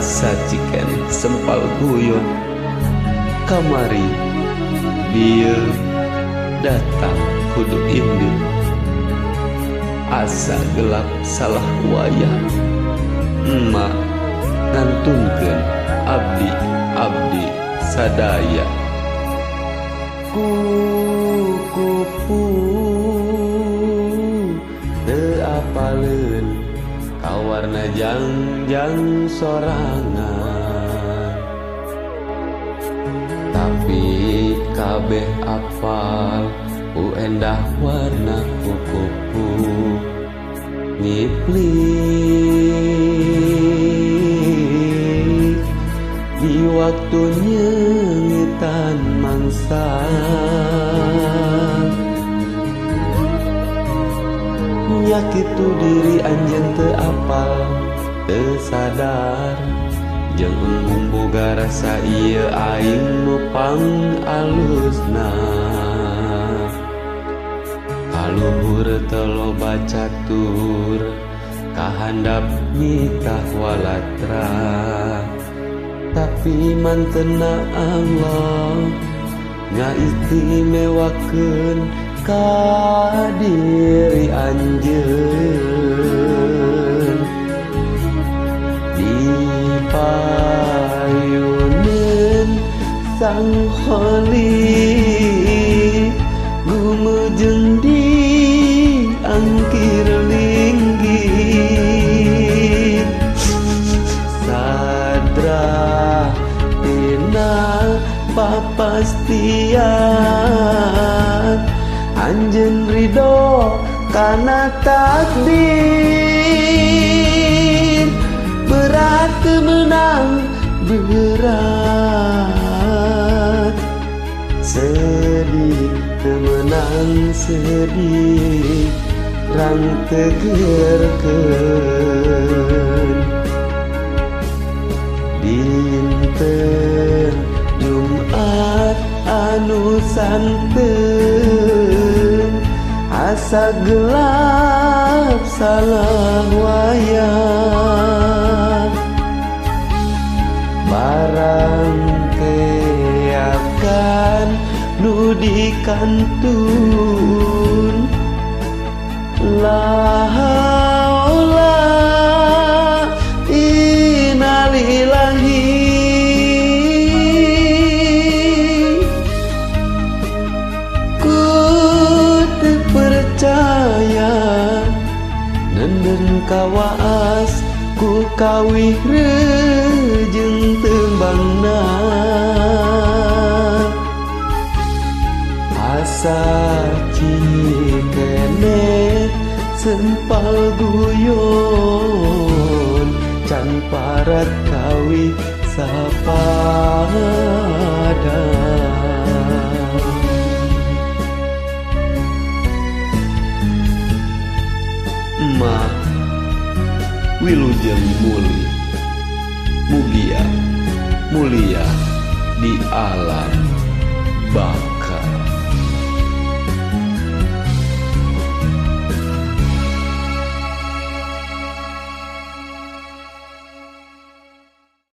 Asa ciken sempal guyon kamari dieu datang kudu indit asa gelap salah wayah emak ngantunkeun abdi abdi sadaya kukupu teu apaleun kawarna jangjang sorangan tapi kabeh apal ku endah warna kukupu ngiplik di waktu nyengitan mangsa nyakitu diri anjeun teu apal teu sadar jeung embung boga rasa ieu aing nu pang alusna kaluhur teu loba catur kahandap nitah walatra tapi mantena Allah ngaistimewakeun ka diri anjeun di payuneun sang Khalik gumejeng di angkir linggih sadrah tina papastian anjeun ridho kana takdir berat menang berat sedih temenang sedih rang tegerkeun dinten Jumat anu santen asa gelap salah wayah barang teakan nu dikantun la haula innalillahi ku teu percaya nenden kawaas ku kawih rejeung tembangna asa cikene sempal guyon can parat kawi sapada. Emak wilujeng muli mugia mulia di alam baka.